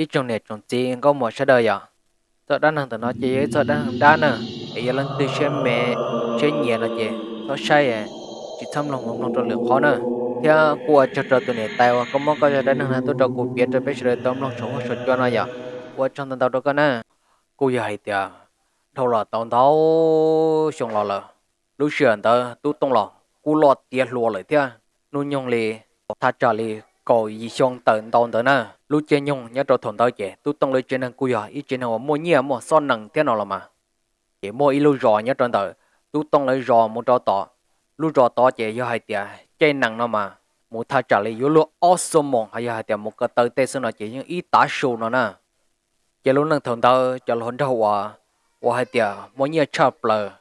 Ib tsoom niam tsoom txiv nkauj muam sawv daws yom, txoj dab neeg ntawm no ces yog ib txoj dab neeg dab na, es yog leej twg siab me siab nyiam no ces txhob saib, tsis txhob mloog mus mloog rau lwm qhov na. Thiab kuj ua tsaug rau tus niam tais uas koj muab koj zaj dab neeg no tuaj rau kuv piav rau peb sawv daws tau mloog saum huab saum cua no yom. Ua tsaug ntau ntau rau koj na. Kuj yog hais tias dhau los tau ntau xyoo los lawm, lub sij hawm ntawd Tub Tooj los kuj loj tiav hluas lawm thiab, hnub nyoog li thaj tsam li kaum yim xyoo tawm ntau ntawd na. Lub caij nyoog nyob rau thaum ntawd ces Tub Tooj lawv tsev neeg kuj yog ib tsev neeg uas muaj nyiaj muaj xob nees thiab no los mas. Ces muaj ib lub zos nyob rau ntawm Tub Tooj lawv zos mus rau tom lub zos tod ces yog hais tias caij nees no mas mus thaj tsam li yuav luag ob xuab moos, yog hais tias mus ko taw tej xwb no ces yeej ib tav su no na. Ces lub neej thaum ntawd cov hluas nraug uas, uas hais tias muaj nyiaj tshaj plaws,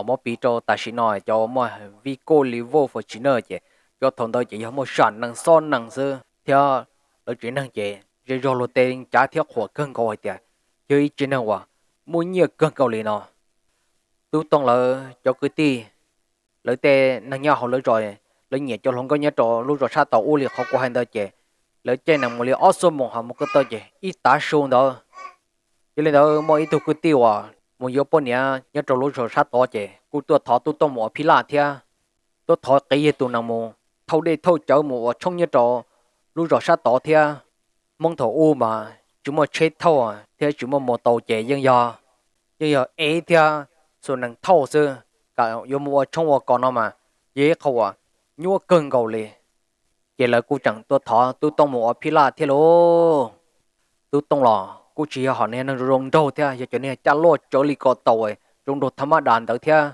muab piv rau tam sim no cov uas muaj Vigo, Livo, Fortuner ces cov thaum ntawd ces yog muaj sam nees xob nees xwb thiab lawv tsev neeg ces zej zog luag tej cav thiab qhuas kawg nkaus hais tias yog ib tsev neeg uas muaj nyiaj kawg nkaus li no. Tub Tooj lawv cov kwv tij, lawv tej neeg nyob hauv lawv zos, lawv nyiam cov hluas nkauj nyob rau lub zos sab tod ua li qhov kuv hais ntawd ces lawv caij nees mus li ob xuab moos ho mus ko taw ces ib tav su ntawd. Yog li ntawd muaj ib tug kwv tij uas mus yuav poj niam nyob rau lub zos sab tod ces kuj tuaj thov Tub Tooj mus ua phij laj thiab, tuaj thov qiv yawg tus nees mus thauj dej thauj cawv mus ua tshoob nyob rau lub zos sab tod thiab. Hmoob thaum ub mas tsis muaj tsheb thauj thiab tsis muaj mos taus ces yeej yog, yeej yog ev thiab xuas nees thauj xwb. Kam yuav mus ua tshoob ua kos no mas yog ib qho uas nyuaj kawg nkaus li. Ces lawv kuj tseem tuaj thov Tub Tooj mus ua phij laj thiab lauj. Tub Tooj los kuj tsis yog hom niag neeg zoo zoo nraug thiab, yog cov niag caj loj tsawv li ko taus zoo nraug tha mab das ntawd thiab.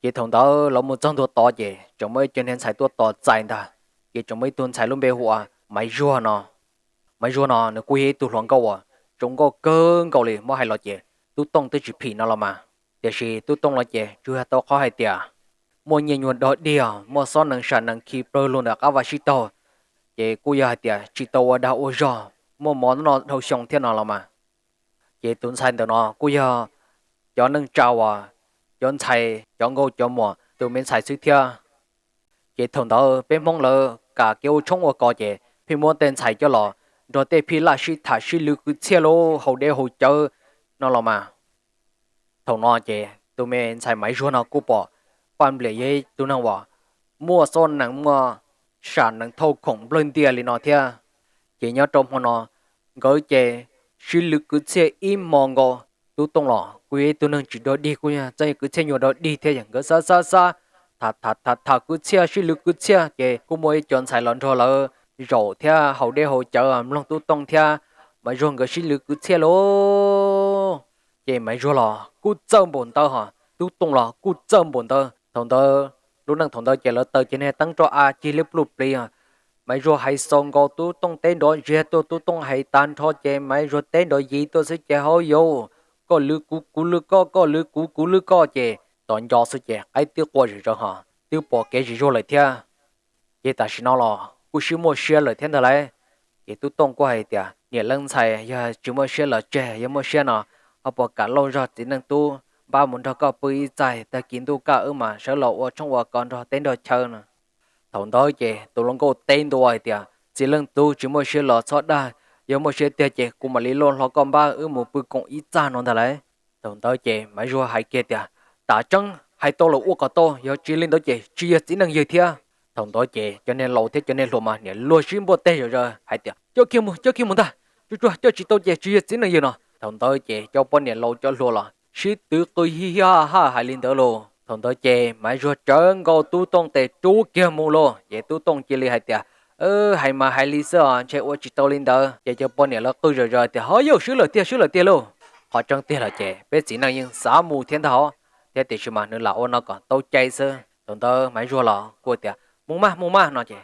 Ces thaum ntawd lawv mus txog ntua tod ces tseem muaj ib co niag ntxhais tuaj tos txais ntag. Ces tseem muaj ib tug ntxhais lub npe hu ua Maiv Zuag no. Maiv Zuag no nws kuj yog ib tug hluas nkauj uas zoo nkauj kawg nkaus li, muab hais los ces Tub Tooj twb tsis phim no los mas. Tiam sis Tub Tooj los ces tsuas yog tau qhov hais tias muaj nyiaj nyuag dog dig, muaj xob nees sam nees khi plawg luag ntawm qab vaj sib taug, ces kuj yog hais tias tsis tau ua dag ua zog, muaj mov noj dhau xyoo thiab no los mas. Ces tus ntxhais ntawm no kuj yog cov neej tsa uas, cov ntxhais cov nkauj cov muam tus me ntxhais xwb thiab. Ces thaum ntawd peb Hmoob lawv kam kev ua tshoob ua kos ces pheej muab tej ntxhais coj los nrog tej phij laj sib tham sib lwv kwv txhiaj lub haus dej haus cawv no los mas. Thaum no ces tus me ntxhais Maiv Zuag no kuj pom Paj Npliam yog ib tug neeg uas muaj xob nees muaj sam nees thauj khoom nplawg ntias li no thiab. Ces nyob rau hmo no nkawd ces sib lwv kwv txhiaj ib hmo nkaus. Tub Tooj los kuj yog ib tug neeg tsis dog dig, kuj yog txawj kwv txhiaj nyuag dog dig thiab, nkawd xav xav xav, tham tham tham tham kwv txhiaj sib lwv kwv txhiaj ces kuj muaj ib co ntxhais los nrog lawv zaum thiab haus dej haus cawv mloog Tub Tooj thiab Maiv Zuag nkawd sib lwv kwv txhiaj lauj. Ces Maiv Zuag los kuj txawj npaum ntawd ho Tub Tooj los kuj txawj npaum ntawd. Thaum ntawd lub neej thaum ntawd ces lawv taws cov niag teeb roj av cig liab pluj plig. Maiv Zuag hais xaus nkaus Tub Tooj teb nrov ntsiag tuaj, Tub Tooj hais tag nrho ces Maiv Zuag teb nrov yiv tuaj xwb ces hauv yau, koj lwv kuv kuv lwv koj, koj lwv kuv kuv lwv koj ces tos nco xwb ces qaib twb qua zom zaws ho twb pom kev zim zuag lawm thiab. Ces tam sim no los kuj sib muaj siab lawm thiab ntag lauj. Ces Tub Tooj kuj hais tias niam leej ntxhais, yog tsis muaj siab los tseg, yog muaj siab no ho puas kam lauj zog txiv neej tub npab mus nrog koj pw ib txaig, tag kis ntuj kaj wb mas sawv los ua tshoob ua kos nrog teb nrog chaw no. Thaum ntawd ces tus hluas nkauj teb ntua hais tias txiv leej tub tsis muaj siab los txhob dag, yog muaj siab tiag ces kuv mam li lauj hlo koj npab wb mus pw koom ib txaj no ntag lauj. Thaum ntawd ces Maiv Zuag hais kiag tias tam tseeb hais tau los ua kom tau, yog tsis li ntawd ces tsis yog txiv neej yawg thiab. Thaum ntawd ces cov niag laus thiab cov niag hluas mas niam luag sib npuaj teg zom zaws hais tias coj kiag mus, coj kiag mus ntag, tsuag tsuag coj tsis tau ces tsis yog txiv neej yawg no. Thaum ntawd ces cov poj niam laus cov hluas los sib twv qw hi ha ha hais li ntawd lauj. Thaum ntawd ces Maiv Zuag tsawv nkaus Tub Tooj tes rub kiag mus lauj. Ces Tub Tooj cia li hais tias hais mas hais li xwb os, ntshe ua tsis tau li ntawd. Ces cov poj niam lawv qw zom zaws tias ho yauj, swb lawm tiag, swb lawm tiag lauj. Qhov tseeb tiag los ces peb txiv neej yeej xav mus thiab ntag hos, thiab tiam sis mas nws lam ua no kom tau cai xwb. Thaum ntawd Maiv Zuag los kuj tias mus mas, mus mas no ces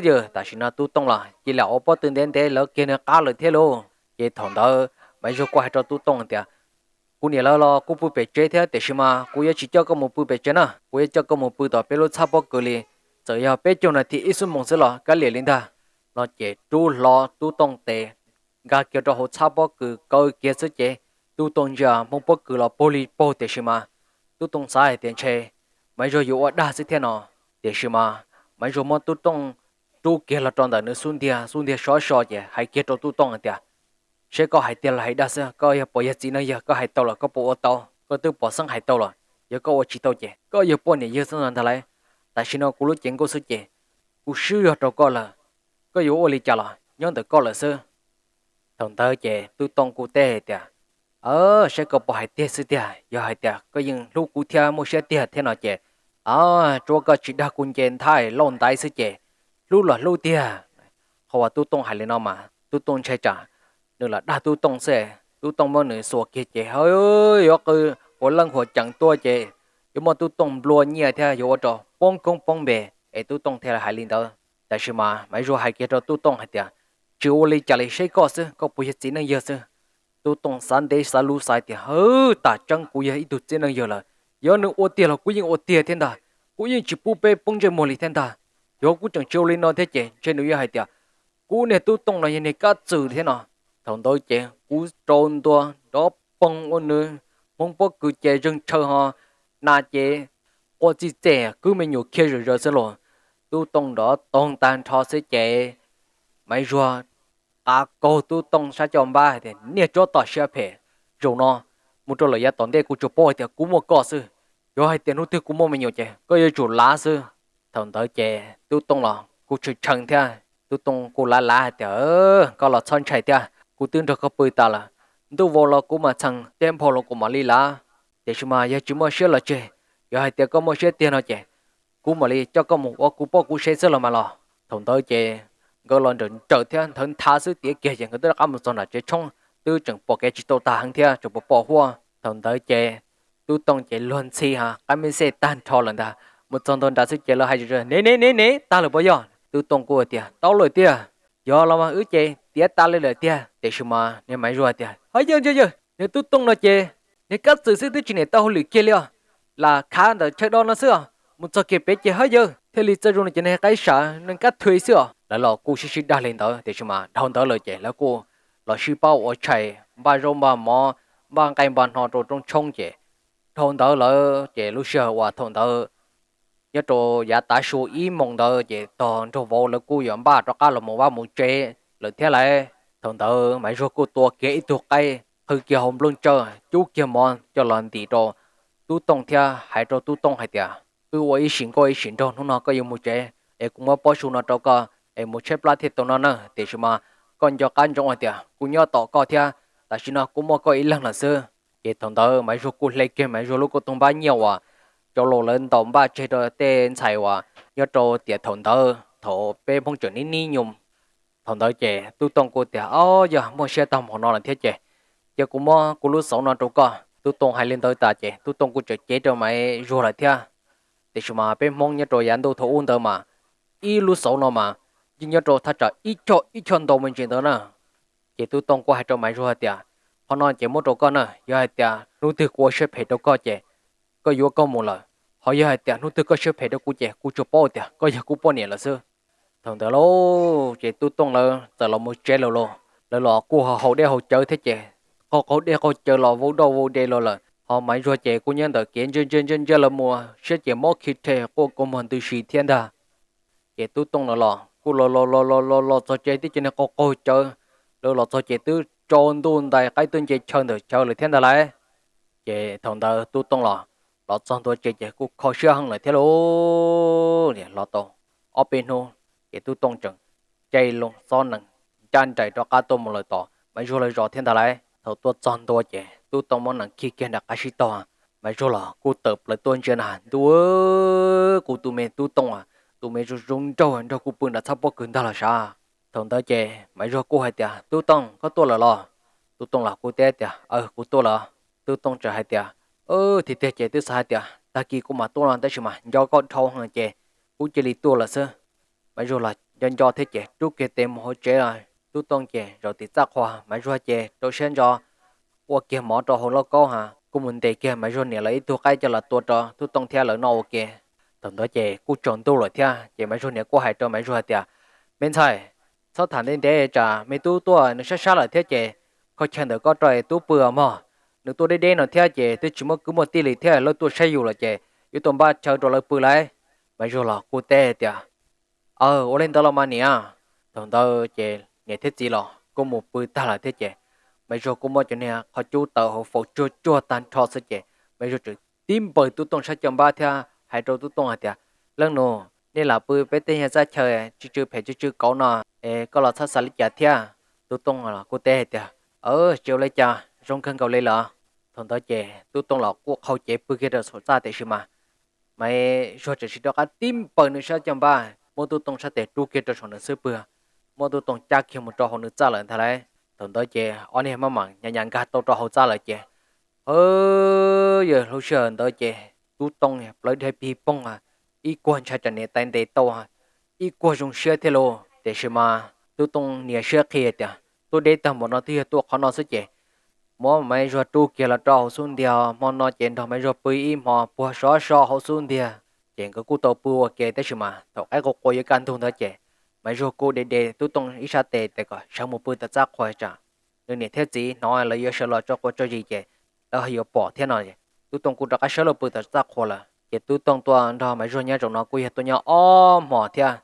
yawg tam sim no Tub Tooj los cia li ua pob tw ntev ntev lawv kiag nws qab lawm thiab lauj. Ces thaum ntawd Maiv Zuag kuj hais rau Tub Tooj tias kuv niam lawv los kuj pw pem tsev thiab tiam sis mas kuv yuav tsis coj koj mus pw pem tsev na, kuv yuav coj koj mus pw tom peb lub txhab pob kws li, txawm yog peb caug nas this ib xuab moos xwb los kav liam li ntag. No ces rub hlo Tub Tooj tes nkag kiag rau hauv txhab pob kws kaw kiag xwb ces Tub Tooj ntsia hmoov pob kws los paug li paug tiam sis mas Tub Tooj xav hais tias ntshe Maiv Zuag yuav ua dag xwb thiab no. Tiam sis mas Maiv Zuag muab Tub Tooj rub kiag los rau ntawm nws xub ntiag, xub ntiag sov so ces hais kiag rau Tub Tooj hais tias Saib koj hais tiag los hais dag xwb, koj yog puas yog txiv neej yawg, koj hais tau los koj puas ua tau? Koj twb pom xeeb hais tau los, yog koj ua tsis tau ces koj yog poj niam yawg xwb no ntag lauj. Tam sim no kuv lub cev nkauj xwb ces kuv swb yog rau koj lawm, koj yuav ua li cas los nyob ntawm koj lawm xwb. Thaum ntawd ces Tub Tooj kuj teb hais tias, saib koj puas hais tiag xwb tiag, yog hais tias koj yeej hlub kuv thiab muaj siab tiag thiab no ces, tsuav koj tsis dag kuv nce nthab lauj ntaiv xwb ces hlub los hlub tiag. Qhov uas Tub Tooj hais li no mas Tub Tooj ntshai tsam nws los dag Tub Tooj xwb, Tub Tooj muab nws xuas kiag ces yuav qw ua leej huam ceem tuaj ces yuav muab Tub Tooj nplua nyiaj thiab yuav ua rau poob koob poob npe, es Tub Tooj thiaj hais li ntawd. Tab sis mas Maiv Zuag hais kiag rau Tub Tooj hais tias, tsis ua li cas li, saib koj xwb, koj puas yog txiv neej yawg xwb. Tub Tooj xav ntev xav luv xav tias, hwv, tam tseeb kuv yog ib tug txiv neej yawg lawm, yog nws ua tiag los kuv yeej ua tiag thiab ntag, kuv yeej tsis pub peb poob ntsej muag li thiab ntag. Yog kuv tseem tsis ua li no thiab ces ntshe nws yuav hais tias kuv niag Tub Tooj no yog niag kab txwm thiab no. Thaum ntawd ces kuv rau ntua nrov poog ua nws hmoov pob kws ces zeeg tshaw ho na ces quaj txij txej kwv me nyuam khiav zom zaws xwb los. Tub Tooj nrov toog tag nrho xwb ces Maiv Zuag qav kaug Tub Tooj sab caj npab hais tias, niag tsov tom siab phem, zaum no mus rau lawm yav tom ntej kuv tsuas paub hais tias kuv muaj koj xwb. Yog hais tias hnub twg kuv muaj me nyuam ces koj yuav tsum lav xwb. Thaum ntawd ces Tub Tooj los kuj tshee tshee thiab, Tub Tooj kuj lav lav hais tias, koj los txhob ntshai thiab, kuv twb nrog koj pw tas lawm. Ntuj vau los kuv mam txheem, teb nphau los kuv mam li lav. Tiam sis mas yog tsis muaj siab los tseg, yog hais tias koj muaj siab tiag no ces kuv mam li coj koj mus ua kuv poj kuv sev xwb los mas los. Thaum ntawd ces nkawd los nrawm nrawm thiab nthawv nthav xwb tiav kiag ces nkawd twb rov qab mus txog nram tsev tshoob, twb tseem pom kev tsis tau tag heev thiab tseem pom pom huab. Thaum ntawd ces Tub Tooj ces luag ntxhi ha qab me xej tag nrho lawm ntag. Mus txog ntua nrad xwb ces lawv hais, ne ne ne ne, tag lawm puas yog? Tub Tooj kuj tias, tau lawm tiag. Yog los mas wb ces tiav tas li lawm tiag. Tiam sis mas niag Maiv Zuag tias, hawb yawg, yawg, niag Tub Tooj no ces niag kab txwm xwb twb tsis niam tau hauj lwm kiag li os. Lam khav ntawm chaw do no xwb os, mus txog kiag pem ces hawb yawg thiaj li txawj zoo no ces nws qaib sav nws kab thuv xwb os. Lawv los kuj sib sib dag li ntawd tiam sis mas dhau ntawd lawm ces lawv kuj los sib pab ua tshais npaj zaub npaj mov, npaj nqaij npaj hno rau roob tshoob ces dhau ntawd lawm ces lub sij hawm uas thaum ntawd nyob rau yav tav su ib moos ntawd ces tog nraug vauv lawv kuj yuav npaj rov qab los mus vaj mus tsev lawm thiab lauj. Thaum ntawd Maiv Zuag kuj tua kiag ib tug qaib, qhwv kiag hauv nplooj tsawb, cub kiag mov coj los ntim rau Tub Tooj thiab hais rau Tub Tooj hais tias, wb ua ib sim nkauj ib sim nraug, hnub no koj yuav mus tsev es kuv muab pob su no rau koj es mus tshaib plab thiaj tau noj na. Tiam sis mas koj nco qab ntsoov hais tias kuv nyob tos koj thiab, tam sim no kuv muaj koj ib leeg lawm xwb. Ces thaum ntawd Maiv Zuag kuj hle kiag Maiv Zuag lub kauj toog npab nyiaj uas cov laus lawv ntaus npaj tseg rau tej ntxhais uas nyob rau tiam thaum ntawd thaum peb Hmoob tseem nib nib nyuj. Thaum ntawd ces Tub Tooj kuj tias, ob, yog muaj siab tag npaum no lawm thiab ces cia kuv muab kuv lub xauv no rau koj. Tub Tooj hais li ntawd tas ces Tub Tooj kuj tseem cev rau Maiv Zuag lawm thiab. Tiam sis mas peb Hmoob nyob rau yav ntuj thaum ub ntawd mas ib lub xauv no mas yeej nyob rau thaj tsam ib choj ib choj ntau me ntsis ntawd na. Ces Tub Tooj kuj hais rau Maiv Zuag tias, qhov no ces muab rau koj na, yog hais tias hnub twg kuv ua siab phem rau koj ces koj yuav koj mus lawm, ho yog hais tias hnub twg koj siab phem rau kuv ces kuv tsuas paub tias koj yog kuv poj niam lawm xwb. Thaum ntawd lauj ces Tub Tooj lawv txawm los mus tsev lawm lauj, lawv los kuj haus dej haus cawv thiab ces qaug qaug dej qaug cawv los vau daj vau de los lawm, ho Maiv Zuag ces kuj nyob ntawm kev ntsia ntsia ntsia ntsia lawv mus siab ces mob khi rhe quaj kua muag ntws si thiab ntag. Ces Tub Tooj lawv los kuj los los los los los los txog tsev tib ce niag qaug qaug cawv, lawv los txog ces twb tsaus ntuj ntais qaib tuaj nce chaw ntawm chaw lawm thiab ntag lauj. Ces thaum ntawd Tub Tooj los, los txog ntua tsev ces kuj kho siab heev lawm thiab lauj. Los tau ob peb hnub ces Tub Tooj tseem caij loo xob nees ncaj nraim rov qab tuaj mus lawm tom Maiv Zuag lawv zos thiab ntag lauj. Thaum tuaj txog ntua ces Tub Tooj muab nees khi kiag nram qab sib tog, Maiv Zuag los kuj tawm plaws tuaj ntsia na, ntuj, kuv tus me Tub Tooj, tus me zoo zoo nraug nrog kuv pw nram txhab pob kws ntag los sav. Thaum ntawd ces Maiv Zuag kuj hais tias, Tub Tooj, koj tuaj lawm los? Tub Tooj los kuj teb tias, aw, kuv tuaj lawm. Tub Tooj tseem hais tias, tiag tiag ces twb xav hais tias tag kis kuv mam tuaj no tab sis mas nco koj dhau heev ces kuv cia li tuaj lawm xwb. Maiv Zuag los nco nco thiab ces rub kiag tes mus hauv tsev. Tub Tooj ces zaum tim txaj qhua, Maiv Zuag ces rau siab ntso ua kiag mov rau hauv lauj kaub ha, kuj mus ntes kiag Maiv Zuag niam lawv ib tug qaib coj los tua rau Tub Tooj thiab lawv noj ua ke. Thaum ntawd ces kuj tsaus ntuj lawm thiab ces Maiv Zuag niam kuj hais rau Maiv Zuag hais tias, me ntxhais, txhob tham ntev ntev tsam me tub tuaj nws sab sab lawm thiab ces kho chaw ntawm koj rau tub pw mog. Nws tuaj deb deb no thiab ces twb tsis muaj kwv muaj tij li thiab, lawv tuaj saib yus lawm ces yuav tuaj npaj chaw rau lawv pw lauj. Maiv Zuag los kuj teb tias, aw, ua li ntawd los mas niam. Thaum ntawd ces niam thiab txiv los kuj mus pw tag lawm thiab ces Maiv Zuag kuj muab cov niag qhov cub tawv hauv faus tsuag tsuag tag nrho xwb ces Maiv Zuag txawm tib npaws Tub Tooj sab caj npab thiab hais rau Tub Tooj hais tias, Leej nus, nej lam pw peb tej nyuag txaj chaw tsw tsw phem tsw tsw kauv no, es koj los txhob xav li cas thiab. Tub Tooj kuj teb hais tias, Tsis ua li cas, zoo kawg nkaus li lawm. Thaum ntawd ces Tub Tooj los kuj qhau cev pw kiag rau saum txaj tiam sis mas Maiv Zuag txawm sis rov qab tib npaws nws sab caj npab, muab Tub Tooj sab tes rub kiag rau saum nws xub pwg, muab Tub Tooj cab kiag mus rau hauv nws txaj lawm ntag lauj. Thaum ntawd ces ob niag maj mam nyas nyas nkag tau rau hauv txaj lawm ces, yog lub sij hawm ntawd ces Tub Tooj plawv dheev pig pooj, ib kuag ntshai tsam niam tais ntes tau, ib kuag zoo siab thiab lauj. Tiam sis mas Tub Tooj nias siab qhia tias, Tuaj deb tag npaum no twb yog tuaj qhov no xwb ces muab Maiv Zuag rub kiag los rau hauv xub ntiag, hmo no ces nrog Maiv Zuag pw ib hmo puag sov so hauv xub ntiag. Ces nkawd kuj tau pw ua ke tab sis mas thaum qaib qua qua yuav kaj ntug ntawd ces Maiv Zuag kuj de de Tub Tooj ib sab tes tias kom sawv mus pw tom txaj qhua tsam nws niam thiab txiv hnov lawv yuav sawv los tso quav tso zis ces lawv yuav pom thiab no. Tub Tooj kuj rov qab sawv los pw tom txaj qhua lawm ces Tub Tooj tuaj nrog Maiv Zuag nyob zaum no kuj yog tuaj nyob ob hmos thiab.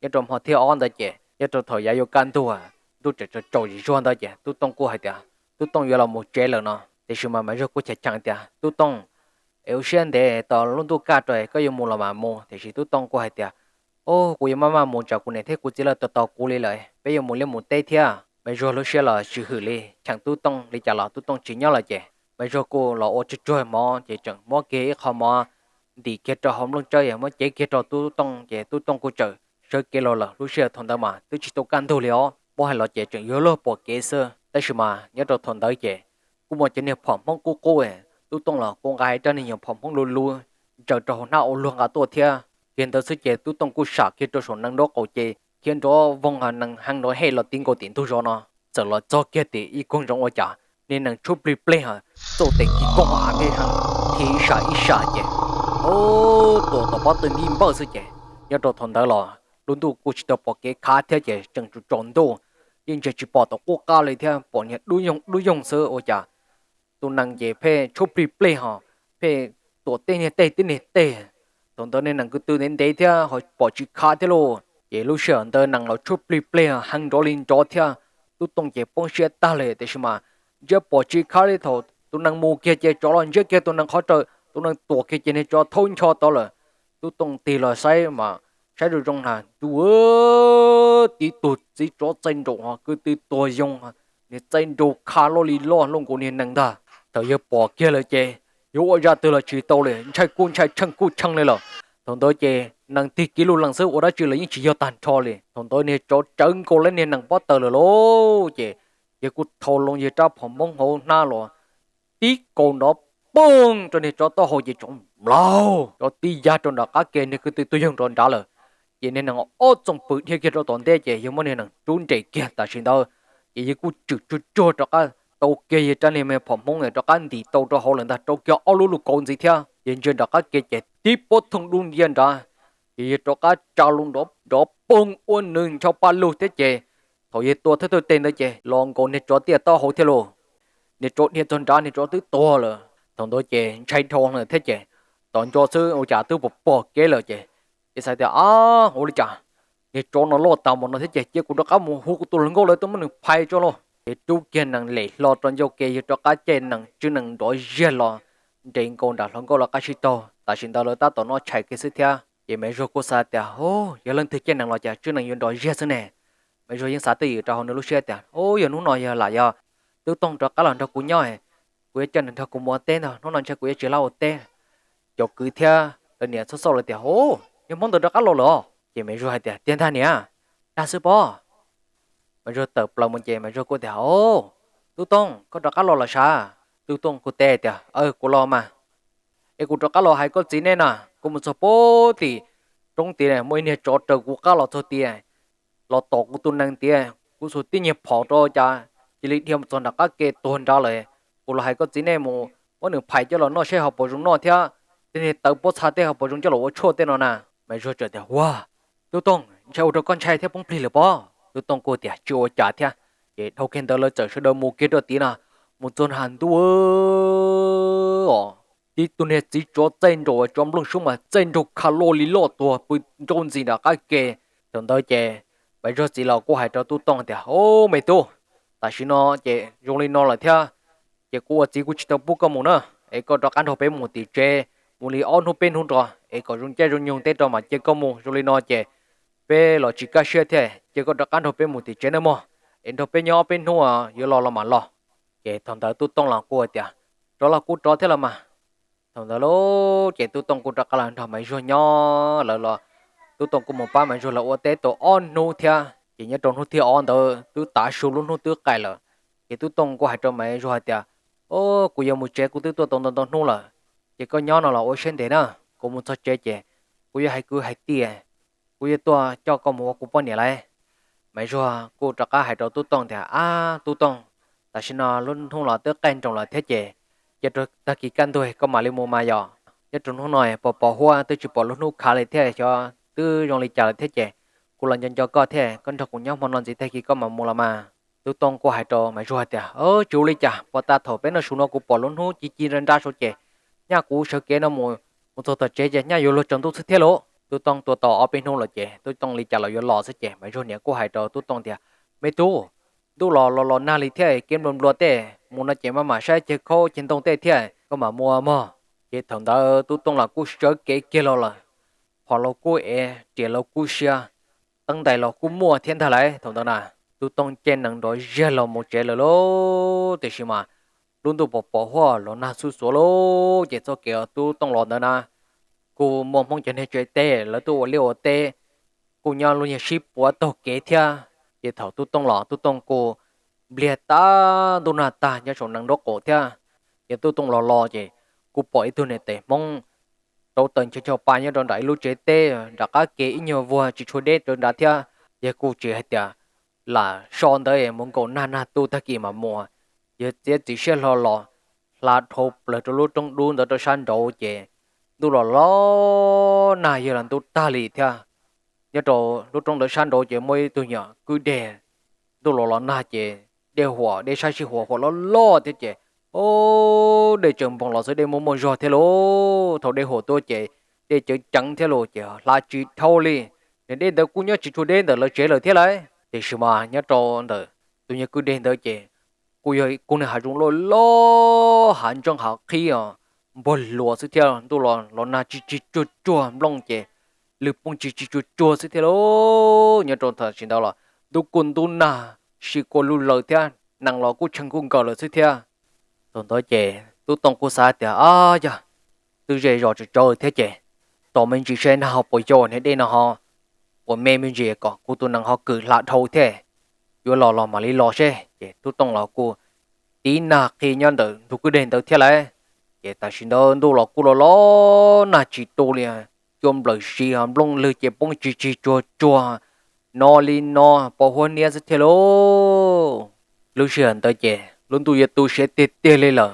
Nyob rau hmo thib ob ntawd ces nyob rau thaum yav yuav kaj ntug, ntuj tseem tsaus tsaus zig zuag ntawd ces Tub Tooj kuj hais tias Tub Tooj yuav los mus tsev lawm no, tiam sis mas Maiv Zuag kuj cheem cheem tias, Tub Tooj, es ua siab ntev tos lub ntuj kaj rau koj yuav mus los mas mus. Tiam sis Tub Tooj kuj hais tias, Kuv yuav maj maj mus tsam kuv niam thiab kuv txiv lawv tos tos kuv li lawm, peb yuav mus liaj mus teb thiab. Maiv Zuag lub siab los tsis hwm li, cheem Tub Tooj li cas los Tub Tooj tsis nyob lawm ces Maiv Zuag kuj los ua tsuag tsuag mov ces tseem muab kiag ib qho mov ntim kiag rau hauv nplooj tsawb es muab cev kiag rau Tub Tooj ces Tub Tooj kuj txawm sawv kev los lawm. Lub sij hawm thaum ntawd mas twb tsis tau kaj ntug li os, muab hais los ces tseem yuav luag pom kev xwb tab sis mas nyob rau thaum ntawd ces kuj muaj cov niag phom Hmoob qub qub, Tub Tooj los kuj nqa ib rab niag nyuag phom Hmoob luv luv ntsaws rau hauv hnab ua luag nqa tuaj thiab. Kiag ntawd xwb ces Tub Tooj kuj sam kiag rau saum nees nraub qaum ces khiav nrov voog, nees hee nrov hej los ti nkaus tim ntug zos no. Txawm los txog kiag tim ib koog zoov ua cas niag nees tshuab plig pleg, txoj tes kis kooj av me hee, thim ib sam ib sam ces tuam tom pob tw nti npawj xwb ces nyob rau thaum ntawd los lub ntuj kuj tsis tau pom kev khav thiab ces tseem tsaus tsaus ntuj, yeej ntsia tsis pom tom qub qab li thiab pom niag dub yoog dub yoog xwb ua cas tus nees ces pheej tshuab plig pleg ho, pheej tuam tej niag tej tib niag tej. Thaum ntawd niag nees ko tw ntev ntev thiab ho pom tsis khav thiab lauj. Ces lub sij hawm ntawd nees los tshuab plig pleg hee nrov li nrov thiab. Tub Tooj ces poob siab tag li tiam sis mas ntsiab pom tsis khav li. Thaum tus nees mus kiag ces tsov los ntsiab kiag tus nees qhov raws, tus nees tuam kiag ces niag tsov thaub ncho tod lawm. Tub Tooj tig los saib mas saib zoo zoo na ntuj, tib tug txiv tsov txaij nraum ho kwv tw tuag yoo, niag txaij nraug kha loj li loj luaj nkaus niag nees ntag. Thaum yawg pom kiag lawm ces yuav ua zaj twg los tsis tau li, ntshai kuj ntshai tsheej kuj tsheej li lawm. Thaum ntawd ces nees tig kiv lug lees xwb ua dab tsi los yeej tsis yog tag nrho li. Thaum ntawd niag tsov tsawv nkaus lawm niag nees pob taws lawm lauj ces yawg kuj thau loo yawg rab phom Hmoob hauv hnab los tib kaus nrov poog rau niag tsov taub hau ces tsov mlaug, tsov tib yag rau nram qab ke, niag kwv tw tuag yoog rau nrad lawm. Ces niag nees ob txoom pw dhia kiag rau tom ntej ces yawg muab niag nees rub nres kiag tam sim ntawd. Ces yawg kuj tswm tsuag tsuag rov qab tau kiag yawg rab niag me phom Hmoob rov qab ntim tau rau hauv lawm ntag, rau kiag ob lub lub kauv ntxiv thiab. Yawg ntsia nram qab ke ces tib pob thooj dub ncia nrad, ces yawg rov qab tsa loo nrov poog ua nws ncho pa lug thiab ces thaum yawg tua thawj thawj teg ntawd ces los nkaus niag tsov tiaj taub hau thiab lauj. Niag tsov dhia txog nrad niag tsov twb tuag lawm. Thaum ntawd ces ntshai dhau lawm thiab ces tom ntso xwb ua cas twb pom pom kev lawm ces, ces xav tias, Ab, ua li cas niag tsov no loj tas npaum no thiab ces cia kuv rov qab mus hu kuv tus hluas nkauj lawv tuaj muab nws phais tso lauj. Ces rub kiag nees lem hlo rau ncauj ke, yawg rov qab caij nees tswb nees nrov ziag los nres nkaus nram hluas nkauj lawv qab sib taug. Tam sim ntawd lawv tab tom noj tshais kiag xwb thiab. Ces Maiv Zuag kuj xav tias, Yog leej twg caij nees los cas tswb nees yuav nrov ziag xwb ne? Maiv Zuag yeej xav twj ywm rau hauv nws lub siab tias, Ub, yog hnub no yog lam yog Tub Tooj rov qab los nrog kuv nyob, kuv yuav coj nws nrog kuv mus ua teb ntag, hnub no ntshe kuv yuav tsis lam ua teb. Cov kwv thiab lawv niam txhua xauj lawv tias, Ub, yog Hmoob ntawd rov qab los lawm os. Ces Maiv Zuag hais tias, Tiag ntag niam, dag xwb pob. Maiv Zuag tawm plaws mus ces Maiv Zuag kuj tias, Ub, Tub Tooj, koj rov qab los los sav? Tub Tooj kuj teb tias, Kuv los mas. Es kuv rov qab los hais koj txiv neb na, kuv mus txog puag tim roob tid muaj ib niag tsov raws kuv qab los txog tias, los tom kuv tus nees tias kuv xuas tib niag phom rau cas cia li dhia mus txog nram qab ke tuag nrad lawm. Kuv los hais koj txiv neb mus muab nws phais coj los noj seb ho puas zoo noj thiab tej niag tawv pob txha tej ho puas zoo coj los ua tshuaj tej no na. Maiv Zuag txawm tias, Ua, Tub Tooj, ntshai ua rau koj ntshai thiab poob plig lawm pob. Tub Tooj kuj tias, Tsis ua cas thiab. Ces dhau kiag ntawd lawv txawm sawv daws mus kiag rau tid no, mus txog na ntuj os, tib tug niag txiv tsov txaij nraug tsov nplooj sub mas txaij nraug kha loj li loj tuag pw nraub ntxis nram qab ke. Thaum ntawd ces Maiv Zuag txiv los kuj hais rau Tub Tooj tias, Ub, me tub, tam sim no ces zoo li no lawm thiab, ces kuv ua txiv kuv tsis tau pub koj mus na, es koj rov qab nrog peb mus tim tsev, mus li ob hnub peb hnub nrog es kom zoo caij zoo nyoog teb rau mam cia koj mus. Zoo li no ces peb los tsis kaj siab thiab, cia koj rov qab nrog peb mus tim tsev nawb mog, es nrog peb nyob ob peb hnub, yuav los los mam los. Ces thaum ntawd tub Tooj los kuj tias, rov los kuj rov thiab los mas. Thaum ntawd lub ces tub Tooj kuj rov qab los nrog Maiv Zuag nyob lawm los, tub Tooj kuj mus pab Maiv Zuag lawv ua teb tau ob hnub thiab. Ces nyob rau hnub thib ob ntawd twb tav su lub hnub twb qaij lawm, ces tub Tooj kuj hais rau Maiv Zuag hais tias, o, kuv yuav mus tsev, kuv twb tuaj tau ntau ntau hnub lawm, ces koj nyob no los ua siab ntev na, kuv mus txog tsev ces kuv yuav hais kwv hais tij, kuv yuav tuaj coj koj mus ua kuv poj niam lauj. Maiv Zuag kuj rov qab hais rau tub Tooj tias, ab tub Tooj, tam sim no lub hnub los twb qaij nroos lawm thiab ces, cia rau tag kis kaj ntug koj mam li mus mas yom, nyob rau hnub no pos pos huab twb tsis pom lub hnub khav li thiab, xyov twb zoo li cas lawm thiab ces, kuv los nco nco koj thiab, koj nrog kuv nyob hmo no ntxiv, tag kis koj mam mus los mas. Tub Tooj kuj hais rau Maiv Zuag tias, tsis ua li cas, puag ta thaum peb noj su no kuv pom lub hnub ci ci nra nra saud ces, nyaj kuv sawv kev no mus, mus txog tom tsev ces nyaj yuav luag tsaus ntuj xwb thiab lauj. Tub Tooj tuaj tau ob peb hnub lawm ces tub Tooj li cas los yuav los xwb ces Maiv Zuag niam kuj hais rau tub Tooj tias, me tub, ntuj los los los nag li thiab, kev nplua nplua tej, mus no ces maj mam saib ceg khaub ceg ntoo tej thiab, koj mam mus mog. Ces thaum ntawd tub Tooj los kuj sawv kev kiag los lawm, phom los kuj ev, riam los kuj sia, teeb ntais los kuj muaj thiab ntag lauj. Thaum ntawd na, tub Tooj caij nees nrov ziag los mus tsev lawm lauj. Tiam sis mas lub ntuj pos pos huab los nag xuj xuav lauj, ces txoj kev tub Tooj los ntawd na, kuj muaj Hmoob cov niag tsev teb lawv tuaj ua liaj ua teb, kuj nyob lub niag sib puav taug kev thiab. Ces thaum tub Tooj los tub Tooj kuj npliag tag ntuj nag tag nyob saum nees nraub qaum thiab. Ces tub Tooj los los ces kuj pom ib tug niam tais Hmoob rauv taws ncho ncho pa nyob rau nram ib lub tsev teb nram qab ke ib nyuag vuag tsis tshua deb rau nrad thiab. Ces kuj tsis hais tias lam so ntawd mus nkaum nag nag tu tag kis mam mus, yawg txiav txim siab hlo los hla dhau plaws rau lub roob dub ntawd rau sab nraud ces ntuj los los nag yawg los ntub tag li thiab. Nyob rau lub roob ntawd sab nraud ces muaj ib tug nyuam kwj deg, ntuj los los nag ces dej huam, dej sab sij huam huam loj loj thiab ces, o, dej tsaws npoos los xwb, dej muaj muaj zog thiab lauj. Thaum dej huam tuaj ces dej cawv ceev thiab los ces hla tsis dhau li. Niag dej ntawd kuj nyob tsis tshua deb ntawm lawv tsev lawm thiab lauj. Tiam sis mas nyob rau ntawm tus nyuag kwj deg ntawd ces kuj yog kuj niag hav zoov loj loj, hav ntsooj hav qhib os, npuag luas xwb thiab. Ntuj los los nag tsis tsis tsuag tsuag, nplooj ces lwg poob tsis tsis tsuag tsuag xwb thiab lauj. Nyob rau tam sim ntawd los ntub kuj ntub nag, sib kua lug lawm thiab, nees los kuj tshee kuj nkaws lawm xwb thiab. Thaum ntawd ces tub Tooj kuj xav tias, ab yog twb ze zos tsawv tsawv thiab ces tos me ntsis seb nag ho puas yau, niag dej no ho puas me me ntsis kom kuv tus nees ho kwm hla dhau thiab, yuav los los mam li los seb. Ces tub Tooj los kuj tib nag qhi nyob ntawm ntug kwj deg ntawd thiab lauj. Ces tam sim ntawd ntuj los kuj los los nag tsis tu li, cua nplawm siv, nplooj lwg ces poob tsis tsis tsuag tsuag, no li no, pos huab niab xwb thiab lauj. Lub sij hawm ntawd ces lub ntuj yuav tu siav tiag tiag li lawm,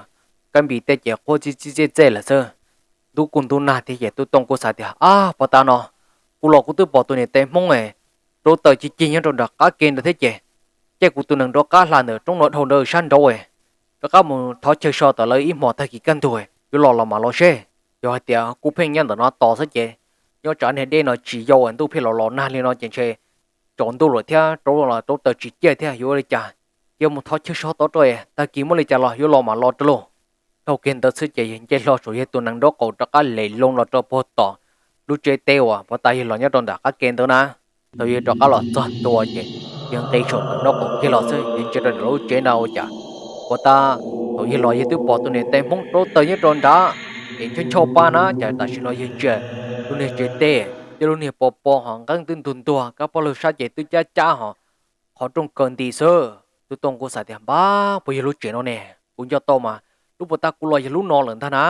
kab npis tej ces quaj txij txij txej txej lawm xwb. Ntub kuj ntub nag thiab ces tub Tooj kuj xav tias, ab, puag ta no kuv los kuv twb pom tus niam tais Hmoob rauv taws ci ci nyob rau nram qab ke ntawd thiab ces, caij kuv tus nees rov qab hla ntawm roob no dhau ntawd sab nraud, rov qab mus thov chaw so tom lawv ib hmos, tag kis kaj ntug yuav los los mam los seb. Yog hais tias kuv pheej nyob ntawm no tos xwb ces, nyob tsam niag dej no tsis yau ntuj pheej los los nag li no ces ntshe tsaus ntuj lawm thiab rauv los rauv taws tsis ciaj thiab, yuav ua li cas? Cia mus thov chaw so tod rau, tag kis muaj li cas los yuav los mam los rau lauj. Dhau kiag ntawd xwb ces yawg nce hlo saum yawg tus nees nraub qaum rov qab lem loo los rau puag tom lub tsev teb uas puag ta yawg los nyob rau nram qab ke ntawd na. Thaum yawg rov qab los txog ntua ces yawg nqis saum nees nraub qaum kiag los xwb, yawg ntsia rau nram lub tsev na ua cas puag ta thaum yawg los yawg twb pom tus niam tais Hmoob rauv taws nyob rau nrad es nchov nchoj pa na, cas tam sim no yawg ntsia lub niag tsev teb, cov lub niag pos pos ho nqeeb twb ntuag ntuag, kab poj laug sab ces twb cab cab ho qhov rooj kaw nti xwb. Tub Tooj kuj xav tias, npab, puas yog lub tsev no ne? Kuv nco tau mas lub puag ta kuv los yog lub no lawm ntag na.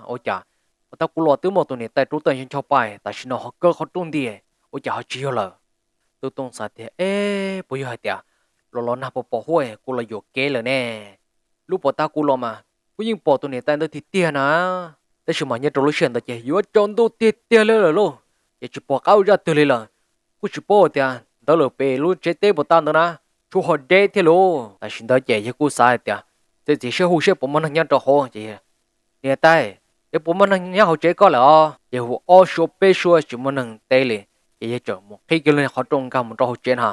Ua cas puag ta kuv los twb muaj tus niam tais rauv taws nchov nchoj pa, tam sim no ho kaw qhov rooj nti, ua cas ho tsis yog lawm? Tub Tooj xav tias, eb, puas yog hais tias los los nag pos pos huab kuv los yuam kev lawm ne? Lub puag ta kuv los mas kuv yeej pom tus niam tais ntawd tiag tiag na. Tab sis mas nyob rau lub sij hawm ntawd ces yuav tsaus ntuj tiag tiag li lawm lauj, ces tsis pom qab ua zaj twg li lawm. Kuj tsis paub tias ntawd lawm pem lub tsev teb puag ta ntawd na, tshuav ho deb thiab lauj. Tam sim ntawd ces yawg kuj xav hais tias, txiav txim siab hu seb puas muaj neeg nyob rau hauv ces, niam tais, es puas muaj neeg nyob hauv tsev koj lawm os? Ces hu ob suab peb suab tsis muaj neeg teb li, ces yawg txawm mus qhib kiag lub niag qhov rooj nkag mus rau hauv tsev na.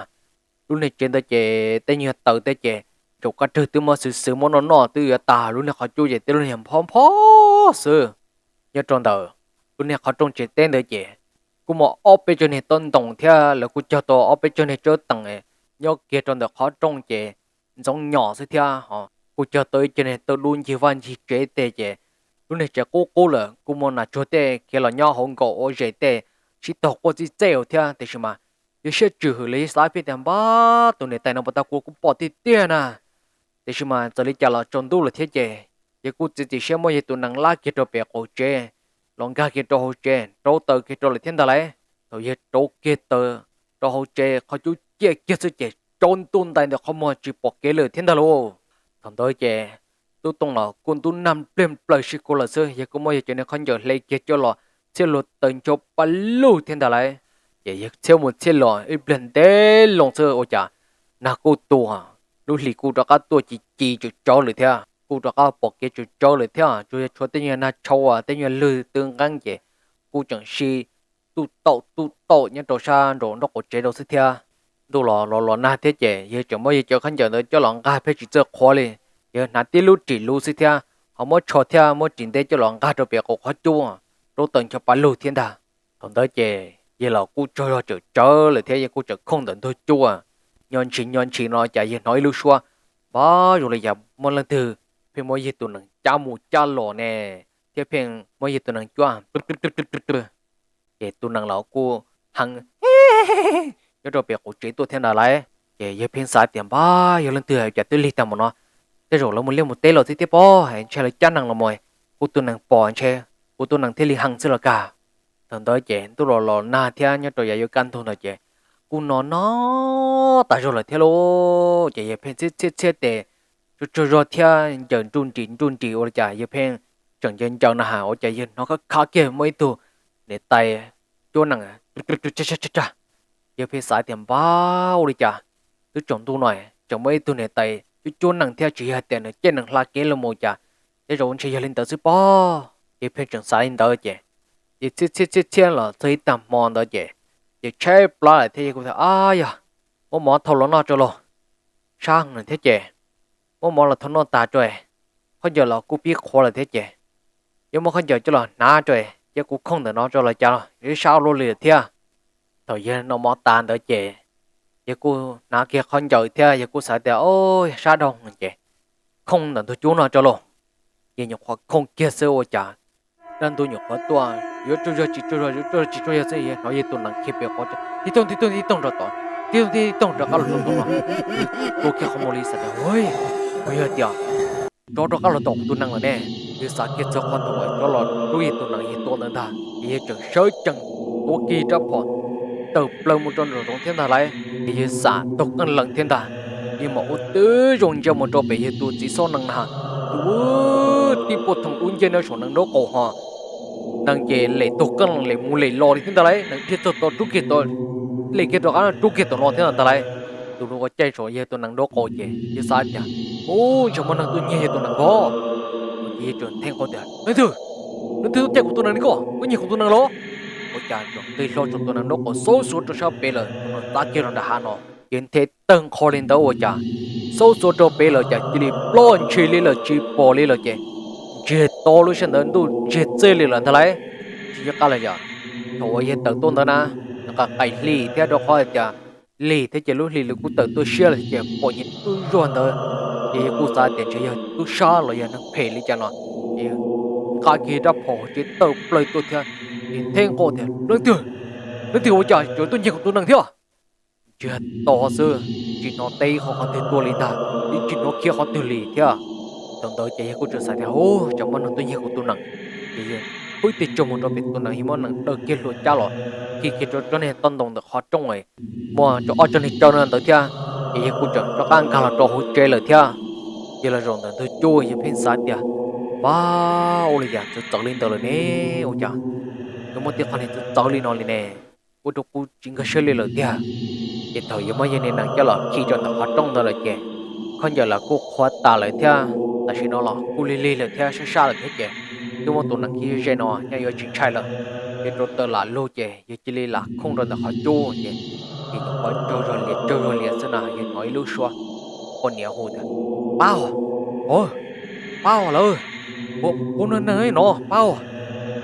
Lub niag tsev ntawd ces tej nyuag taws tej ces tsaum kab rwg twb muab xwb xwb muab noj noj twb yuav tag, lub niag qhov cub ces tib lub niag nphob nphob xwb. Nyob rau ntawm lub niag qhov rooj tsev teb ntawd ces kuj muaj ob peb tsob niag taub ntoo thiab lawv kuj cog tau ob peb tsob niag tsawb tees nyob kiag rau ntawm qhov rooj ces ntxoov nyom xwb thiab ho kuj cog tau ib co niag tawj dub ncig vaj ncig tsev tej ces lub niag tsev qub qub lawm kuj muaj nas tsuag tej khiav los nyob hauv nkaum ua zes tej sib tog quaj txij txej thiab. Tiam sis mas yog siab tsw hwm li xav pheej tias npab tus niam tais no puas tau kuv kuj pom tiag tiag na. Tiam sis mas txawm li cas los tsaus ntuj lawm thiab ces yawg kuj txiav txim siab muab yawg tus nees lab kiag rau pem qaum tsev los nkag kiag rau hauv tsev rauv taws kiag rau lawm thiab ntag lauj. Thaum yawg rauv kiag taws rau hauv tsev qhov cub ciaj kiag xwb ces tsaus ntuj ntais ntawm qhov muag tsis pom kev lawm thiab ntag lauj. Thaum ntawd ces tub Tooj los kuj ntub nag npliag plaws si kuv lawm xwb, yawg kuj muab yawg cov niag khaub ncaws hle kiag coj los txhiab luag taws ncho pa lug thiab ntag lauj. Ces yawg txhiab mus txhiab los ib pliag ntev loo xwb ua cas nag kuj tu, lub hlis kuj rov qab tuaj ci ci tsawv tsawv lawm thiab kuj rov qab pom kev tsawv tsawv lawm thiab, tsuas yog tshuav tej nyuag nag tshau tej nyuag lwg twb nqeeb ces kuj tseem si tuj taum tuj taum nyob rau sab nraum nraub qaum tsev rau xwb thiab. Ntuj los los los nag thiab ces yawg tseem muab yawg cov khaub ncaws ntawd coj los nqag pheej tsis txawj qhuav li, yawg hnav tib lub ris luv xwb thiab ho muab tsho thiab muab ris ntev coj los nqag rau pem qaum qhov cub, rauv taws ncho pa lug thiab ntag. Thaum ntawd ces yawg los kuj tsaug zog tsawv tsawv lawm thiab yawg kuj tseem khooj ntawm ntug cub, nyo ntshis nyo ntshis no cas yawg hnov ib lub suab npab zoo li cas muaj leej twg pheej muab yawg tus nees cab mus cab los ne, thiab pheej muab yawg tus nees cuab. Ces tus nees los kuj heev nyob rau pem qaum tsev tuaj thiab ntag lauj. Ces yawg pheej xav tias npab yog leej twg cas twb lig tag mus no, tej zaum lawv mus liaj mus teb los thiab pob, ntshe lawv cab nees los mus, kuv tus nees pom ntshe kuv tus nees thiaj li heev xwb los kag. Thaum ntawd ces ntuj los los nag thiab nyob rau yav yuav kaj ntug ntawd ces kuj no no tas zog lawm thiab lauj. Ces yawg pheej txhiab txhiab txhiab tes tsaug tsaug zog thiab ncaws nruj nris nruj nris ua li cas yawg pheej tseem ncaws ncaws na has ua cas yawg hnov khav khav kiag muaj ib tug niam tais cuab nees tsag. Yawg pheej xav tias npab ua li cas twb tsaus ntuj no tseem muaj ib tug niam tais cuab cuab nees thiab tsis yog tias nws caij nees hla kev los mus cas, tej zaum ntshe yog li ntawd xwb pob. Yawg pheej tseem xav li ntawd ces yawg txhiab txhiab txhiab txhiab los txog ib tag hmo ntawd ces yawg tshaib plab lawm thiab yawg kuj tias ab yog muab mov thau los noj tso lauj, sab heev lawm thiab ces muab mov los thau noj tas tso, khaub ncaws los kuj pib qhuav lawm thiab ces yuav muab khaub ncaws coj los hnav tso, cia kuv khooj ntawm no tso los cas los ib sab luaj li lawm thiab. Thaum yawg noj mov tas ntawd ces yawg kuj hnav kiag khaub ncaws thiab yawg kuj xav tias o, yog sab dhau ces khooj ntawm ntug cub no tso lauj. Yawg nyuam qhuav khooj kiag xwb ua cas dab ntub nyuam qhuav tuaj yuav tsaug zog tsis tsaug zog yuav tsaug zog tsis tsaug zog xwb yawg hnov yawg tus nees khiav pem qhov tib toog tib toog tib toog rau tod, tib toog tib toog rov qab los rau tom no. Yawg tua kiag qhov muag li xav tias ua yog tias tsov rov qab los tom kuv tus nees lawm ne. Yawg xav kiag txog qhov ntawd tsov los rub yawg tus nees yawg tua ntawd ntag ces yawg tseem sawv tsees tuav kiag rab phom tawm plaws mus rau nraum zoov thiab ntag lauj. Ces yawg xam taug qeej lees thiab ntag, yawg mam ua tib zoo ntsia mus rau pem yawg tus txiv xob nees na, tus tib puag thoom dub nciab nyob saum nees nraub qaum ho nees ces lem taug qeej lees lem mus lem los li thiab ntag lauj, nees dhia txog tod rub kiag tod, lem kiag rov qab rub kiag tom no thiab ntag lauj. Tus ua caij saum yawg tus nees nraub qaum ces yawg xav tias u, ntshe muaj neeg tuaj nyiag yawg tus nees vov. Ces yawg tseem theej qhov tias leej twg, leej twg tuaj caij kuv tus nees li ko, koj nyiag kuv tus nees los? Ua cas tseem nqis hlo saum tus nees nraub qaum xaub xuav rau sab pem lawm, tus nees txav kiag rau nram hav no. Ces nthe tawg nqho li ntawd ua cas xaub xuav rau pem lawm cas cia li ploj ntshis li lawm tsis pom li lawm ces ntsiag to lub sij hawm ntawd ntuj ntsiag txij li lawm ntag lauj. Tsis nco qab los yog thaum uas yawg tawm tuaj ntawd na, nws qas qaim hli thiab rau qhov hais tias lig thiab ces lub hli lawv kuj tawm tuaj siab lawm ces pom nyias ib zuag ntawd. Ces yawg kuj xav tias ntshe yog tub sab los yog neeg phem li cas no, ces nqa kiag rab phom hauv tsev tawm plaws tuaj thiab, ces nthe nqho tias leej twg, leej twg ua cas tseem tuaj nyiag kuv tus nees thiab? Ntsiag to xwb, tsis hnov teb qhov qhov twg tuaj li ntag, yeej tsis hnov khiav qhov twg li thiab. Thaum ntawd ces yawg kuj tseem xav tias u, tsam muaj neeg tuaj nyiag kuv tus nees. Ces yawg pw tig tsaug mus rau pem tus nees, yawg muab nees daws kiag hlua cab los khi kiag rau tsob niag toj ntoo ntawm qhov rooj, muaj rau ob tsob niag tsawb no ntawd thiab. Ces yawg kuj tseem rov qab nkag los rau hauv tsev lawm thiab. Yawg los zaum ntawm ntug cub yawg pheej xav tias npab ua li cas txawv txawv li ntawd lawm ne, ua cas yuav muaj tib qho niag txawv txawv li no li ne, ua rau kuv tsis nkag siab li lawm tiag. Ces thaum yawg muab yawg niag nees coj los khi rau ntawm qhov rooj ntawd lawm ces khaub ncaws los kuj qhuav tas lawm thiab, tam sim no los kuj lig lig lawm thiab sab sab lawm thiab ces twb muab tus nees khi ze no nyob yuav tsis ntshai lawm. Ces rau taws lam lug ces yawg cia li lam khooj rau ntawm qhov cub ces, ces nyuam qhuav tsaug zog lias tsaug zog lias xwb na yawg hnov ib lub suab poj niam hu tias, Pab, pab lawm, kuv no neeg no pab,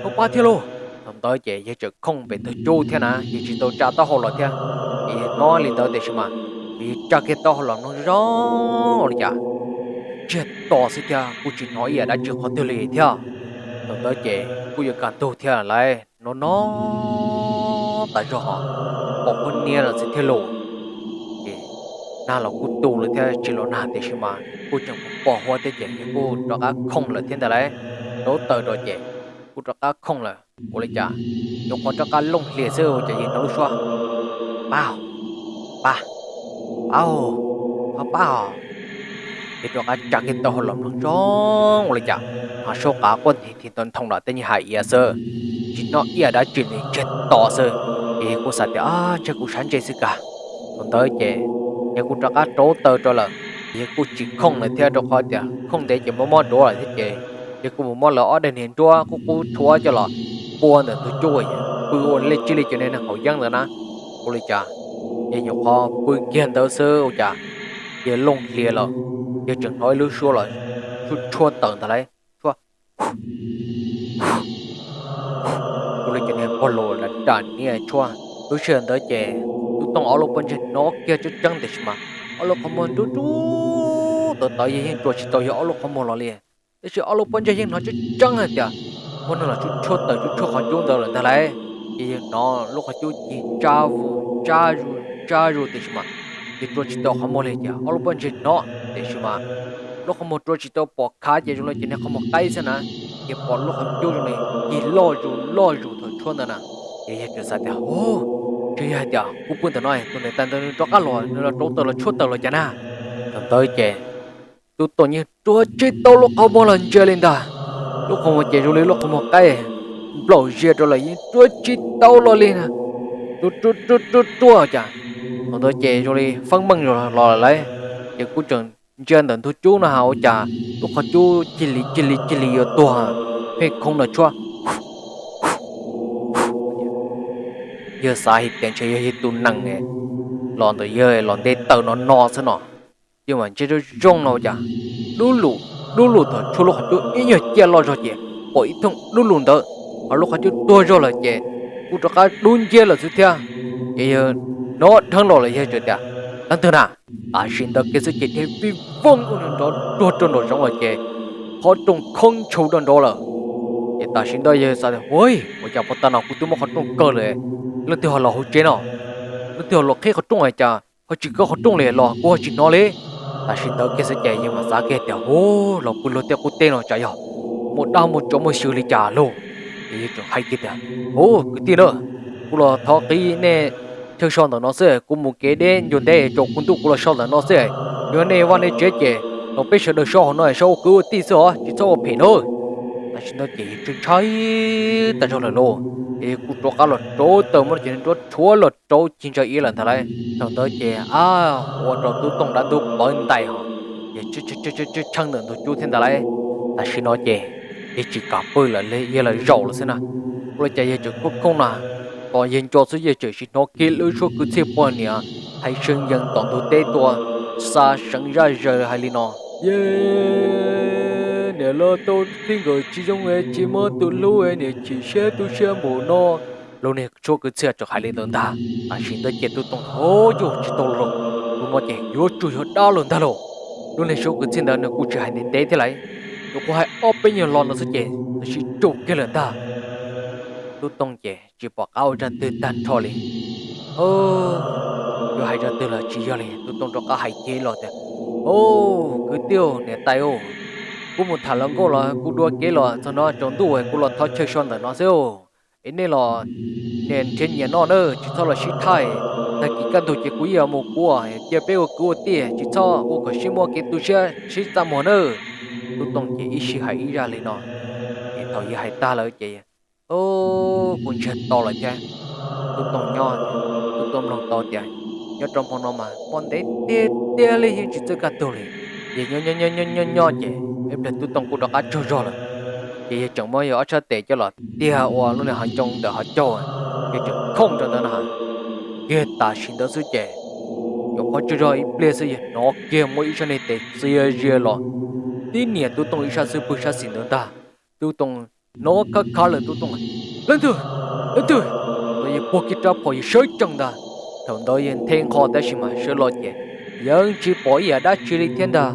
pab thiab lauj. Thaum ntawd ces yawg tseem khooj pem ntug cub thiab na, yawg tsis tau tsa taub hau los thiab. Ces yawg hnov li ntawd tiam sis mas yawg tsa kiag taub hau los mloog zoo zoo ua li cas, ntsiag to xwb thiab kuj tsis hnov ib yam dab tsi qhov twg li thiab. Thaum ntawd ces kuj yuav kaj ntug thiab lawm, no no tas zog ho pom huab niab lawm xwb thiab lauj. Ces nag los kuj tu lawm thiab tsis los nag tiam sis mas kuj tseem pom huab thiab ces yawg kuj rov qab khooj lawm thiab ntag lauj. Rauv taws rau ces kuj rov qab khooj lawm ua li cas, nyuam qhuav rov qab looj hlias xwb ua cas yawg hnov lub suab, Pab, pab, pab, pab os. Yawg rov qab tsa kiag taub hau los mloog zoo ua li cas, ho suab qav quaj nthi nthi ntoo ntoo los tej nyuag hais iav xwb, tsis hnov ib yam dab tsi li, ntsiag to xwb. Ces yawg kuj xav tias, Ab, ntshe kuv sab ntsej xwb kag. Thaum ntawd ces yawg kuj rov qab rauv taws rau lawm, yawg kuj tsis khooj lawm thiab rau qhov tias khooj ntev ces mob mob duav lawm thiab ces yawg kuj mus muab lawv ob daim niag nruab qub qub rhuav coj los pua ntawm ntug cub uas pw ua lej tsib li cov niag neeg haus yeeb ntawd na. Ua li cas yawg nyuam qhuav pw kiag ntawd xwb ua cas yawg looj hlias los yawg tseem hnov ib lub suab los tshuab tshuab taws ntag lauj, tshuab ua li cov niag pog laus lam ram niaj tshuab. Lub sij hawm ntawd ces Tub Tooj ob lub pob ntseg hnov kiag tseeb tseeb tiam sis mas ob lub qhov muag nruab nruab tawv tawv, yawg yeej tsuas tsis tau yawg ob lub qhov muag los li. Tab sis ob lub pob ntseg yeej hnov tseeb tseeb hais tias muaj neeg los tshuab tshuab taws tshuab tshuab qhov cub ntawd lawm ntag lauj. Ces yawg hnov lub qhov cub cig tsab vus tsab zus tsab zus tiam sis mas yawg rua tsis tau qhov muag li ces ob lub pob ntseg hnov tiam sis mas lub qhov muag rua tsis tau pom khav ces zoo li cov niag qhov muag qaib xwb na, ces pom lub qhov cub zoo li cig loj zus loj zus thaum tshuab ntawd na. Ces yawg tseem xav tias, Ub, ntshe yog hais tias kuv pw ntawm no tus niam tais ntawd nws rov qab los, nws los rauv taws los tshuab taws los cas na. Thaum ntawd ces Tub Tooj yeej rua tsis tau lub qhov muag los ntsia li ntag. Lub qhov muag ces zoo li lub qhov muag qaib nplaum zias rau lawm, yeej rua tsis tau los li na. Rua rua rua rua cas thaum ntawd ces zoo li feeb meej los lawm lauj. Ces kuj tseem ntsia ntawm ntug cub no ha ua cas lub qhov cub cig li cig li cig li yuav tuag, pheej khoob no tshuab. Yawg xav hais tias ntshe yog yawg tus nees los ntawm yawg los nte taws no no xwb no. Ces mam ntsia zoo zoo no ua cas dub lug dub lug thaum tshuab lub qhov cub ib nyuag ciaj loj zog ces pom ib thooj dub lug ntawd, ho lub qhov cub tuag zog lawm ces kuj rov qab dub nciab lawm xwb thiab. Ces yawg hnov dheev los lawm yawg txawm tias, Leej twg na? Tam sim ntawd kiag xwb ces dhia vij vooj ua nrov ruag rau nraum zoov lawm ces qhov rooj khoob ntshu doj nrov lawm. Ces tam sim ntawd yawg xav tias, Ua, ua cas puag ta no kuv twb muab qhov rooj kaw lawm, leej twg ho los hauv tsev no? Leej twg ho los qhib qhov rooj es cas ho tsis kaw qhov rooj li los kuv ho tsis hnov li. Tam sim ntawd kiag xwb ces yawg mam xav kiag tias, Ub, los pw luag tej qub teb no tsam yog muaj dab muaj tsov muaj xyw li cas lauj. Ces yawg tseem hais kiag tias, Ub, kwv tij na, kuv los thov qhib nej chaw so ntawm no xwb, kuv mus kev deb ncua nteb tsaus kuv ntuj kuv los so ntawm no xwb. Yog nej vaj nej tsev ces los peb sawv daws so hauv no es so ua kwv ua tij xwb os, tsis txhob ua phem na. Tam sim ntawd ces yawg ntshai ntshai tas zog lawm lauj, ces yawg kuj rov qab los rauv taws muab cov niag nruab rhuav los rauv cig ntsa iav lawm ntag lauj. Thaum ntawd ces a, ua rau Tub Tooj dab ntub pawv ntais ho, yawg tshee ntawm ntug cub thiab ntag lauj. Tam sim no ces yawg tsis kam pw lawm, yawg los zaum lawm xwb na. Ua li cas yawg tseem khooj khooj na, tos yawg nco xwb yawg tseem sim hnov kiag lub suab kwv txhiaj poj niam hais seev yees tom ntug teb tuaj, xa seev zaj zaws hais li no, Yej, niam loj tau txij nkawm tsis zoo es tsis muaj tus hlub es niam chim siab tu siab npaum no. Lub niag suab kwv txhiaj tseem hais li ntawd ntag. Tam sim ntawd ces Tub Tooj, Hov, yus tsis tau los, tus no ces yuav tsum yog dab lawm ntag lauj. Lub niag suab kwv txhiaj ntawd nws kuj tsis hais ntev ntev thiab lauj, nws kuj hais ob peb nyuag lo ntawd xwb ces tam sim tsum kiag lawm ntag. Tub Tooj ces tsis pom qab ua zaj twg tag nrho li. Yuav hais zaj twg los tsis yog li, Tub Tooj rov qab hais kiag los tias, Au, kwv tij niam tais, kuv mus tham hluas nkauj los kuv dua kev los txog no tsaus ntuj kuv los thov chaw so ntawm no xwb. Es nej los niam nrhiav nyias noj na, tsis txhob los sib thaj. Tag kis kaj ntug ces kuv yeej mus kuv, cia peb ua kwv ua tij, tsis txhob ua kom sib muaj kev tu siab sib txaj muag na. Tub Tooj ces ib sij hais ib zaj li no, ces thaum yawg hais tag lawm ces kuj ntsiag to lawm thiab. Tub Tooj nyob, Tub Tooj mloog tau tias nyob rau hmo no mas pom ntev tiag tiag li yeej tsis txawj kaj ntug li. Ces nyob nyob nyob nyob ces ib pliag Tub Tooj kuj rov qab tsaug zog lawm. Ces yawg tseem muab yawg ob tshab tes coj los tiag ua lub niag hav ncoo ntawm hav caug, yawg tseem khooj rau ntawd no. Kiag tam sim ntawd xwb ces Nyuam qhuav tsaug zog ib pliag xwb yog hnov kiag muaj ib sab niag tes txias zias los tib nias Tub Tooj ib sab xub pwg sab xis ntawd ntag. Tub Tooj hnov khab khab lawm, Tub Tooj, leej twg, leej twg? Thaum ntawd yawg puag kiag rab phom yawg sawv tsees ntag. Thaum ntawd yawg nthe nqho tab sis mas sawv los ces yeej tsis pom ib yam dab tsi li thiab ntag.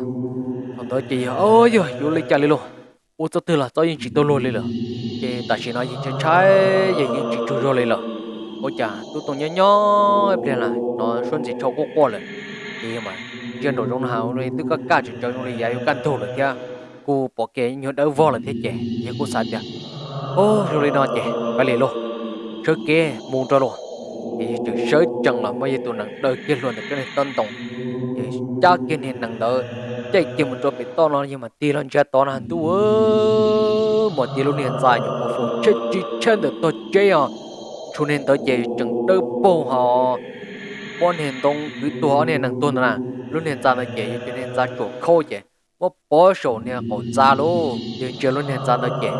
Thaum ntawd ces yawg, yog yuav li cas li lauj? Ua txoj twg los txob yeej tsis tau luag li lawm. Ces tam sim no yawg ntshai ntshai, yawg yeej tsis tsaug zog li lawm. Ua cas Tub Tooj nyob nyob ib pliag na hnov suab ntxim tsho quaj quaj lawm. Ces yawg mas ntsia nraum zoov no twb kaj kaj tsawv tsawv zoo li yav yuav kaj ntug lawm thiab, kuj pom kev nyuag dawb vog lawm thiab ces yawg kuj xav tias, o, zoo li no ces kav liam lauj, sawv kev mus rau lauj. Ces yawg tseem sawv tsees los muab yawg tus nees daws kiag hlo ntawm tsob niag taub ntoo, yawg cab kiag niag nees ntawd caij kiag mus rau pem toj no, yawg mam tig los ntsia tod no ntuj, mas tig lub niag ntxa nyuam qhuav faus tshab tsis tshab ntawm tog tseb os. Tshuav niag ntawd ces tseem dawb paug hos, pob niag ntoo kwv tuag ob niag nees tuag ntawd na. Lub niag ntxa ntawd ces yog cov niag ntxa tsuam khaub ces muab pov saum niag qaum ntxa lauj. Yawg ntsia lub niag ntxa ntawd ces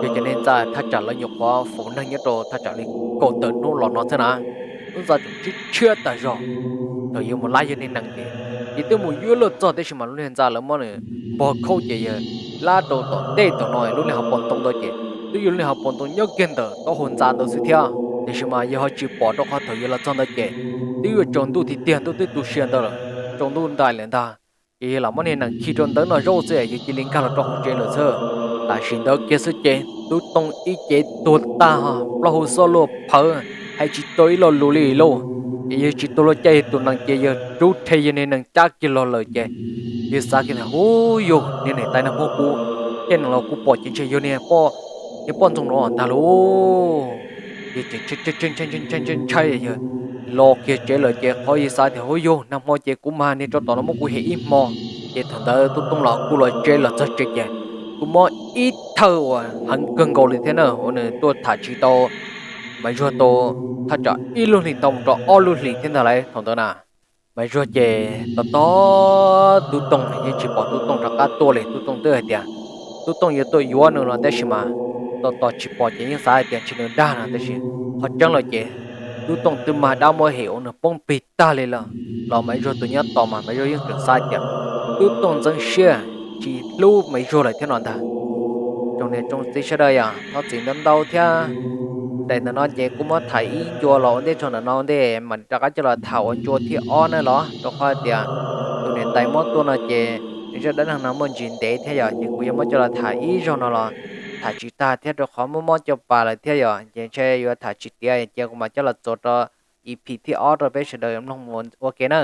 yog cov niag ntxa thaj tsam lawv nyuam qhuav faus neeg nyob rau thaj tsam li kaum tawm hnub los no xwb na. Lub ntxa tseem tshiab tshiab tas zog. Thaum yawg mus lab yawg niag nees ces yawg twb mus yuav luag txog tab sis mas lub niag ntxa lawv muab nws npog khaub ces yawg lab rau tom ntej tom no lub niag hauv paus ntoo ntawd ces twb yog lub niag hauv paus ntoo nyob kiag ntawm taub hau ntxa ntawd xwb thiab. Tiam sis mas yawg ho tsis pom rau qhov thaum yawg los txog ntawd ces twb yuav tsaus ntuj tiag tiag, ntuj twb tu sia ntawd lawm, tsaus ntuj ntais lawm ntag. Ces yawg lam muab niag nees khi rau ntawm no zaub xwb yawg cia li nkag los rau hauv tsev lawm xwb. Tam sim ntawd kiag xwb ces Tub Tooj ib cev tuag tag, plaub hau xob luaj phawv, hais tsis tau ib lo lus li lauj. Ces yawg tsis tuag luaj caij yawg tus nees ces yawg rub rhe yawg niag nees cab kiag los lawm ces yawg xav kiag tias, hu yug, niag niam tais nag hmo kuv caij nees los kuv pom ces ntshe yog niag poj ntxoog no ntag lauj. Yawg tseem ntshai ntshai yawg los kiag tsev lawm ces qhov yawg xav tias, hu yug, nag hmo ces kuv mas niag tsov tom no muab kuv hem ib hmo. Ces thaum ntawd Tub Tooj los kuj los tsev, los txog tsev ces kuj mob ib thawj uas heev kawg nkaus li thiab na, uas nws tuaj tham tsis tau Maiv Zuag tau thaj tsam ib lub hlis ntau mus rau ob lub hlis thiab ntag lauj. Thaum ntawd na Maiv Zuag ces tos tos Tub Tooj yeej tsis pom Tub Tooj rov qab tuaj li. Tub Tooj twb hais tias Tub Tooj yuav tuaj yuav nws los tab sis mas tos tos tsis pom ces yeej xav hais tias ntshe nws dag no tab sis qhov tseeb lawm ces Tub Tooj twb mag dab muab hem uas nws poob plig tag li lawm. Los Maiv Zuag tus nyob tos mas Maiv Zuag yeej tseem xav hais tias Tub Tooj ntxeev siab tsis hlub Maiv Zuag lawm thiab no ntag. Tsoom niam tsoom txiv sawv daws yog thov txim ntau ntau thiab. Daim ntawm no ces kuv muab tham ib ncua los ua ntej txog ntawm no ua ntej mam rov qab coj los tham ua ncua thib ob na los, rau qhov hais tias tus niam tais muab tua no ces zaj dab neeg no muaj ntsis ntev thiab yog ces kuv yuav muab coj los tham ib zaug no los tham tsis tag thiab rau qhov muab mob caj pas lawm thiab yog ces ntshe yuav tham tsis tiav ces kuv mam coj los txuas rau E P thib ob rau peb sawv daws mloog mus ua ke na.